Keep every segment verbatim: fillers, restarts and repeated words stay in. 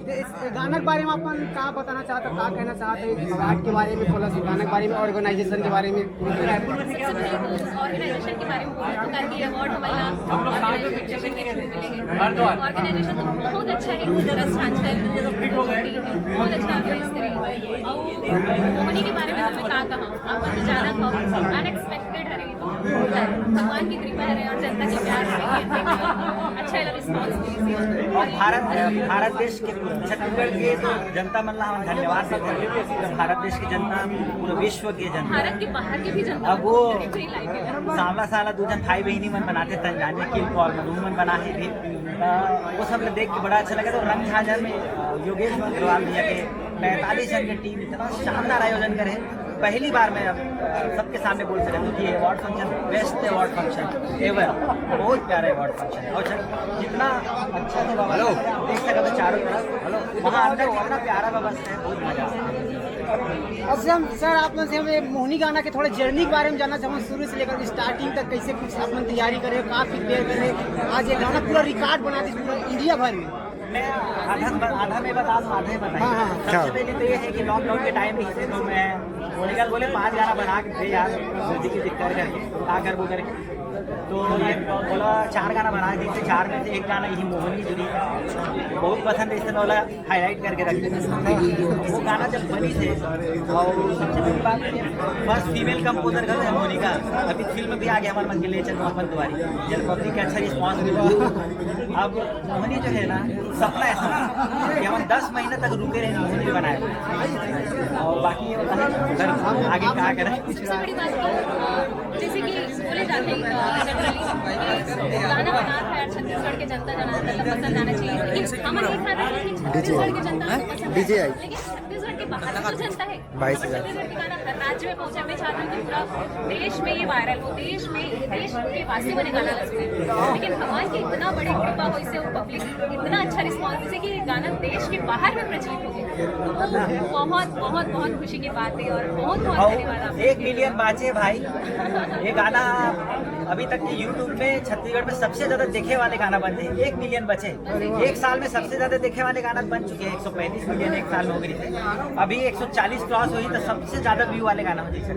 इस गाना के बारे में अपन का बताना चाहत हो, का कहना चाहत हो इस अवार्ड के बारे में, थोड़ा सा गाना के बारे में, ऑर्गेनाइजेशन के बारे में? ऑर्गेनाइजेशन के बारे में बोलूँ तो काहे कि अवार्ड हमारा ऑर्गेनाइजेशन के थ्रू मिलेगा। ऑर्गेनाइजेशन तो बहुत अच्छा है, ट्रस्ट आजकल बहुत अच्छा ऑर्गेनाइज करे। और मोहनी के बारे में हमें का कहा, आप तो जाना, अनएक्सपेक्टेड है, भगवान की कृपा है और जनता के प्यार से अच्छा रिस्पॉन्स। और भारत भारत देश के, छत्तीसगढ़ के तो जनता मन ला हम धन्यवाद सब करते हैं। भारत देश की जनता, पूरे विश्व की जनता, भारत के बाहर के भी जनता अब वो फ्री लाइफ है। सामला साला दू झन भाई बहिनी मन बनाते तंजानिया किल कॉल में मन बना है भी। अ, वो सब देख के बड़ा अच्छा लगा। तो रंग झांझा में अ, योगेश अग्रवाल भैया के पैंतालीस जन की टीम इतना शानदार आयोजन करे। पहली बार मैं अब, अ, सबके सामने बोल सकता हूँ कि ये award function best award function ever, बहुत प्यारा अवार्ड फंक्शन। और सर, जितना अच्छा से बाबा देख सकते हो चारों तरफ, वहाँ अंदर जितना प्यारा व्यवस्था है, बहुत मजा आता है। अब से हम सर, आप लोग से हम ये मोहनी गाना के थोड़ा जर्नी के बारे में जानना चाहूँगा, शुरू से लेकर स्टार्टिंग तक कैसे कुछ आप लोग तैयारी करे, कहाँ प्रिपेयर करे, आज ये गाना पूरा रिकॉर्ड बना दी पूरा इंडिया भर में। मैं आधा आधा मैं बता दूं, आधा ही बताइए। हाँ, हाँ। सबसे पहले तो ये है कि लॉकडाउन के टाइम ही से तो मैं बोले बोले पाँच गाना बना के दे यार, म्यूजिक की दिक्कत करके, का करबो करके। तो ये बोला चार गाना बना के दे, चार में से एक गाना यही मोहनी जुड़ी, बहुत पसंद है, इसने बोला हाईलाइट करके रख दे। वो गाना जब बनी थे, और सबसे बड़ी बात, फर्स्ट फीमेल कंपोजर घर है मोहनी का। अभी फिल्म भी आ गया हमारे मन के लिए, चंद्रमा दुआरी, जलपति का अच्छा रिस्पॉन्स मिला। अब मोहनी जो है ना, सपना ऐसा कि हम दस महीने तक रुके रहे, मोहनी बनाए। और बाकी ये बताइए, सर, आगे क्या करें? सबसे बड़ी बात तो, अ, जैसे कि बोले जाते हैं, अ, जनरली कि गाना बना था यार, छत्तीसगढ़ के जनता जनार्दन को पसंद आना चाहिए, लेकिन हम ये था कि छत्तीसगढ़ के जनता को पसंद आना चाहिए, लेकिन छत्तीसगढ़ के बाहर की जो जनता है, छत्तीसगढ़ के गाना हर राज्य में पहुंचा। मैं चाहती हूँ कि पूरा देश में ये वायरल हो, देश में, देश के वासी बने गाना लगे। लेकिन भगवान की इतना बड़ी कृपा हो, इससे वो पब्लिक इतना अच्छा रिस्पॉन्स, जैसे कि ये गाना देश के बाहर में प्रचलित हो गया। बहुत बहुत बहुत खुशी की बात है और बहुत बहुत धन्यवाद और आपको। एक मिलियन बाचे भाई, ये गाना अभी तक के यूट्यूब में छत्तीसगढ़ में सबसे ज्यादा देखे वाले गाना बन गए, एक मिलियन बचे। एक साल में सबसे ज्यादा देखे वाले गाना बन चुके हैं, एक सौ पैंतीस मिलियन एक साल में हो गई थे, अभी एक सौ चालीस क्रॉस हुई तो सबसे ज्यादा व्यू वाले गाना हो जाए।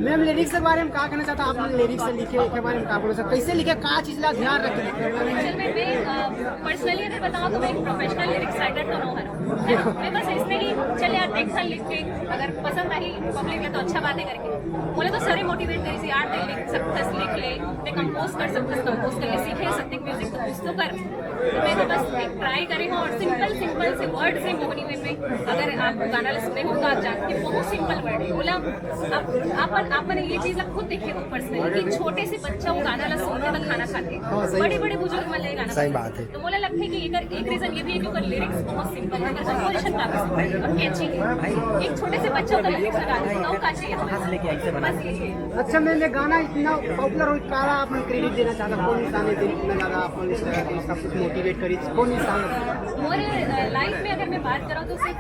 मैम, लिरिक्स के बारे में का कहना चाहता हूँ, आप लोग लिरिक्स से लिखे के बारे में का बोलो सर, कैसे लिखे, का चीज ला ध्यान रखे? एक्चुअल में मैं पर्सनली अगर बताऊँ तो मैं एक प्रोफेशनल लिरिक्स राइटर तो नो हूँ, है ना? मैं बस इसमें ही चल यार देख कर लिख के अगर पसंद आई पब्लिक में तो अच्छा बात है करके बोले तो सर ही मोटिवेट करी थी यार, ते लिख सकथस लिख ले, ते कंपोज कर सकथस कंपोज कर ले, सीखे सकते म्यूजिक तो कुछ तो कर। तो मैं तो बस एक ट्राई करी हूँ और सिंपल सिंपल से वर्ड से मोहनी में, में अगर आप गाना ला सुने हो तो आप जानते हैं बहुत सिंपल वर्ड है। बोला आप आप ये चीज ला खुद देखिए हो पर्सनली कि छोटे से बच्चा वो गाना ला सुन के तो खाना खाते हैं, बड़े बड़े बुजुर्ग मन ले गाना सही बात है। तो बोला लगता है कि एकर एक रीजन ये भी है कि ओकर लिरिक्स बहुत सिंपल है, ओकर कंपोजिशन काफी सिंपल है और कैची है। एक छोटे से बच्चा का लिरिक्स लगा दे तो का चाहिए हमें? हंस लेके ऐसे बना बस यही है। अच्छा मैम, ये गाना इतना पॉपुलर हो, काला आप क्रेडिट देना चाहता, कौन इंसान है इतना ज्यादा आप लोग इस तरह के सब कुछ मोटिवेट करी, कौन इंसान है? और लाइफ में अगर मैं बात करूँ तो सिर्फ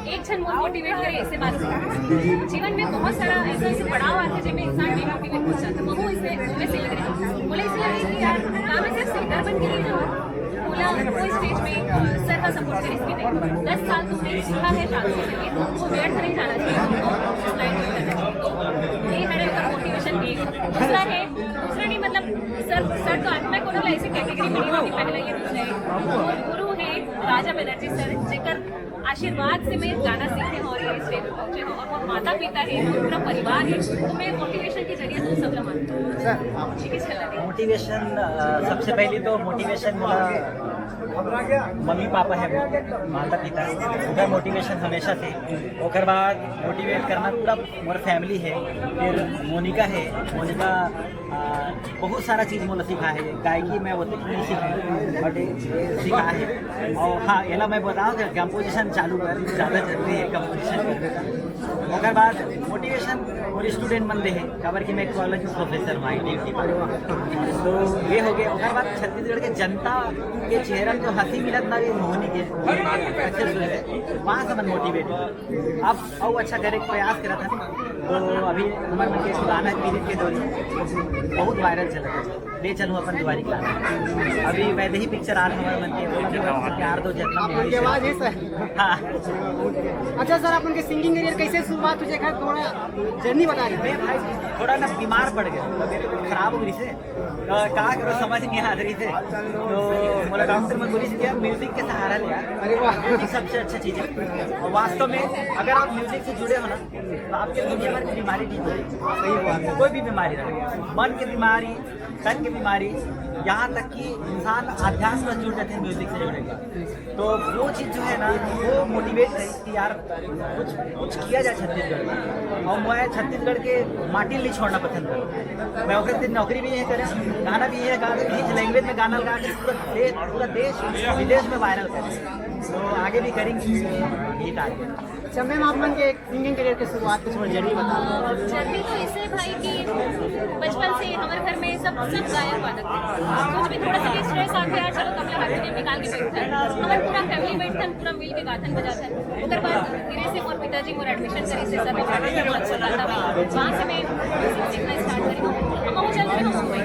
एक क्षण मोर मोटिवेट करे, इससे बात नहीं। जीवन में बहुत सारा ऐसे ऐसे पड़ाव आते हैं जिनमें इंसान डिमोटिवेट हो जाता है, वो इससे मैं से लग रही बोले इसलिए कि यार काम में सिर्फ सिंगर बन के नहीं रहो। बोला कोई स्टेज में अ, सर का सपोर्ट करे, इसके नहीं दस साल तुमने सीखा है शास्त्रीय संगीत, वो व्यर्थ नहीं जाना चाहिए, तुमको उस लाइन में करना चाहिए। तो ये मेरे ऊपर मोटिवेशन दी। दूसरा है दूसरा नहीं मतलब सर सर तो आज मैं कोनो ऐसी कैटेगरी में नहीं हूँ कि पहला ये दूसरा है। गुरु है राजा बनर्जी सर, जेकर आशीर्वाद से मैं गाना सीखे हूँ और ये स्टेज पे पहुंचे हूँ और वो माता पिता है, वो पूरा परिवार है, तो मैं मोटिवेशन के जरिए तुम सब ला मानती हूँ। ठीक है, चल रही है। मोटिवेशन, अ, सबसे पहली तो मोटिवेशन मोला मम्मी पापा है, माता पिता, उनका मोटिवेशन हमेशा से। ओकर बाद मोटिवेट करना पूरा मोर फैमिली है, फिर मोनिका है। मोनिका अ, बहुत सारा चीज मोला सिखा है। गायकी मैं वो नहीं सीखा, बट सिखा है। और हाँ, एला मैं बताऊँ कि कंपोजिशन चालू कर, ज़्यादा जरूरी है कंपोजिशन करने का। ओकर बाद मोटिवेशन और स्टूडेंट मन दे है, काबर कि मैं कॉलेज में प्रोफेसर हूँ आईटी की। तो ये हो गया। ओकर बाद छत्तीसगढ़ के जनता के चेहरा में जो हंसी मिलत ना, ये मोहनी के सक्सेस हुए, वहाँ से मन मोटिवेट हुआ। अब और अच्छा करे के प्रयास करत हन। तो अभी हमर मन के पुराना पीरियड के दौरान बहुत वायरल चलत है। ले चलूं अपन दुआरी के लाल। अभी वैदेही पिक्चर आ रहा है हमारे मन के, वो भी प्यार दो जतना आप मन के आवाज है सर। हाँ। अच्छा सर, आप मन के सिंगिंग करियर कैसे शुरुआत हुई, एक थोड़ा जर्नी बता दीजिए। मैं भाई थोड़ा ना बीमार पड़ गया, तबीयत खराब हो गई से, तो का करो समझ नहीं आ रही थे। तो मोला डॉक्टर मन बोलिस कि यार म्यूजिक के सहारा ले यार, अरे वाह। म्यूजिक सबसे अच्छा चीज है। और वास्तव में अगर आप म्यूजिक से जुड़े हो ना, तो आपके दुनिया भर की बीमारी ठीक हो जाएगी। सही बात है। कोई भी बीमारी रहे, मन की बीमारी, तन की बीमारी, यहाँ तक कि इंसान अध्यात्म से जुड़ जाते हैं म्यूजिक से जुड़ेगा। तो वो चीज़ जो है ना, वो मोटिवेट करी कि यार कुछ कुछ किया जाए छत्तीसगढ़ में। और मैं छत्तीसगढ़ के माटी नहीं छोड़ना पसंद करूँ। मैं ओकरे से नौकरी भी यहीं करें, गाना भी यहीं गा के, इस लैंग्वेज में गाना गा के पूरा देश, पूरा देश विदेश में वायरल करें। तो आगे भी करेंगे, यही टारगेट। अच्छा मैम, आप मन के सिंगिंग करियर के शुरुआत के थोड़ा जर्नी बता दो। जर्नी तो ऐसे भाई कि बचपन से हमारे घर में सब सब गायक वादक थे। कुछ भी थोड़ा सा भी स्ट्रेस आ गया, चलो तबला हारमोनियम निकाल के बैठथन। हमारे पूरा फैमिली बैठथन, पूरा मिल के गाथन बजाथन। ओकर बाद धीरे से मोर पिताजी मोर एडमिशन करे से सर अच्छा गाता भी, वहाँ से मैं म्यूजिक सीखना स्टार्ट करी। हम वो चल रहे हो मुंबई,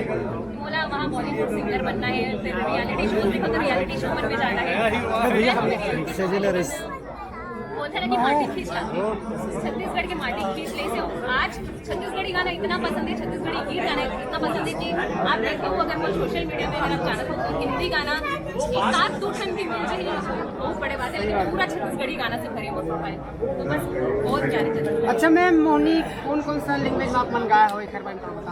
बोला वहाँ बॉलीवुड सिंगर बनना है, फिर रियलिटी शो, देखो तो रियलिटी शो मन में जाना है। बोलते ना कि माटी खींच ला, छत्तीसगढ़ के माटी खींच ले से। आज छत्तीसगढ़ी गाना इतना पसंद है, छत्तीसगढ़ी गीत गाना इतना पसंद है कि आप देखते हो, अगर कोई सोशल मीडिया में अगर आप जाना तो हिंदी गाना एक आध दो क्षण भी मिल जाए, बहुत बड़े बात है, लेकिन पूरा छत्तीसगढ़ी गाना से भरे हुए प्रोफाइल। तो बस बहुत प्यारी जगह। अच्छा मैम, मोहनी कौन कौन सा लैंग्वेज में आप मन गाए हो, एक बार बताना।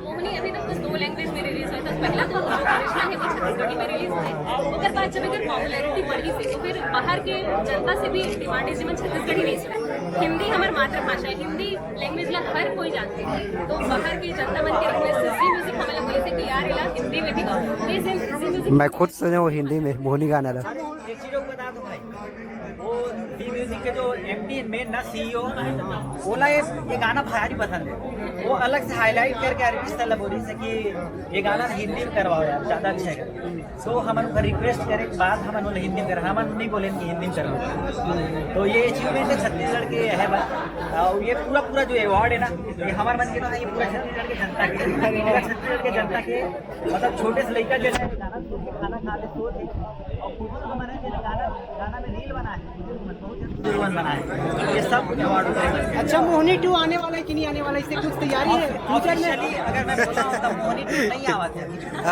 मोहनी अभी तक बस दो लैंग्वेज में रिलीज हुआ था। पहला तो कृष्णा है, वो छत्तीसगढ़ी में रिलीज हुआ है। ओकर बाद जब एकर पॉपुलैरिटी बढ़ी से, तो फिर बाहर के जनता से भी डिमांड है, जिमन छत्तीसगढ़ी नहीं सुना। हिंदी हमार मातृभाषा है, हिंदी लैंग्वेज ला हर कोई जानते हैं। तो बाहर के जनता मन के रिक्वेस्ट से जी म्यूजिक हमें लोग बोले थे कि यार इला हिंदी में भी गाओ। तो इस जी म्यूजिक मैं खुद सुने वो हिंदी में मोहनी गाना ला। एक चीज और बता दो भाई, वो जी म्यूजिक के जो एमडी मेन ना सीईओ, ओला ये ये गाना भारी पसंद है। वो अलग से हाईलाइट करके अरविंद सर ला बोली से कि ये गाना हिंदी में करवाओ यार, ज्यादा अच्छा है। तो हमन ओकर रिक्वेस्ट करे के बाद हमन ओला हिंदी में करा, हमन नहीं बोले कि हिंदी में करवाओ। तो ये अचीवमेंट है छत्तीसगढ़ के, है बात। और ये पूरा पूरा जो अवार्ड है ना, ये हमारे मन के ना, ये पूरा छत्तीसगढ़ के जनता के, पूरा छत्तीसगढ़ के जनता के, मतलब छोटे से लड़का जैसे गाना सुन के खाना खा ले, सो थे, और खुद हमारे गाना, गाना में रील बना है, बहुत जल्द रील बना है। ये सब कुछ अवार्ड होता है। अच्छा, मोहनी टू आने वाला है कि नहीं आने वाला है, इससे कुछ तैयारी है फ्यूचर में? ऑफिशियली अगर मैं बोला हूँ, तो मोहनी टू नहीं आवा था।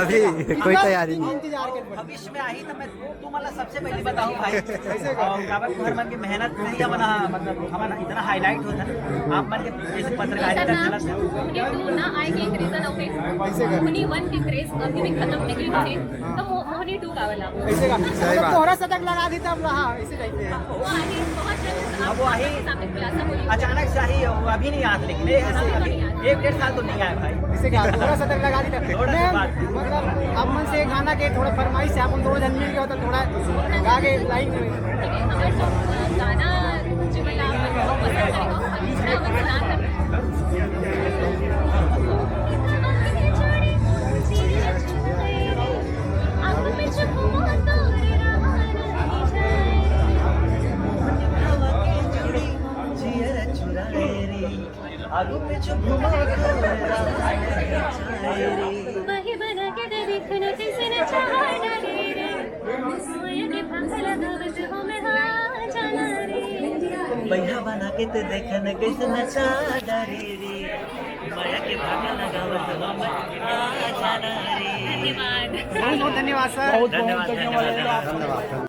अभी कोई मतलब तैयारी नहीं। इंतजार कर भविष्य में आई तो मैं तुम वाला सबसे पहले बताऊँ भाई। कैसे का? और काबर तुम्हारे मन की मेहनत नहीं है बना, मतलब हमारा इतना हाईलाइट होता है आप मन के जैसे पत्रकारिता सर ना, चलत है। मोहनी टू ना आए के एक रीजन हो गई। कैसे का? मोहनी वन के क्रेज अभी भी खत्म नहीं हुए, तो मो-, मोहनी टू का वाला। कैसे का? सही मतलब बात। तोहरा शतक लगा दी तब रहा, ऐसे टाइप में। वो आही, बहुत जल्द अब वो आही। सामने खुलासा होई। अचानक से आही, वो अभी नहीं आत, लेकिन ये ऐसे अभी तो नहीं आत। एक डेढ़ साल तो नहीं आया भाई। इसे क्या, थोड़ा सा तक लगा दी था। थोड़ा सा मैं, बात। मतलब, आप मन से एक गाना के थोड़ा फरमाइश है, आप उन दोनों जन मिल के होता, थोड़ा गा के लाइन में। ठीक है, हमारे जो गाना जो मैं आप लोगों को पसंद करेगा, हम दूसरा गाना करते हैं। आगू पीछू घुमा के बही बना के दे देखना कैसे नचा डाले रे। माया के भाग लगावत हो मैं हाँ जाना रे। बहिया बना के ते देखना कैसे नचा डाले रे। माया के भाग लगावत हो मैं हाँ जाना रे। धन्यवाद। बहुत बहुत धन्यवाद, धन्यवाद, धन्यवाद।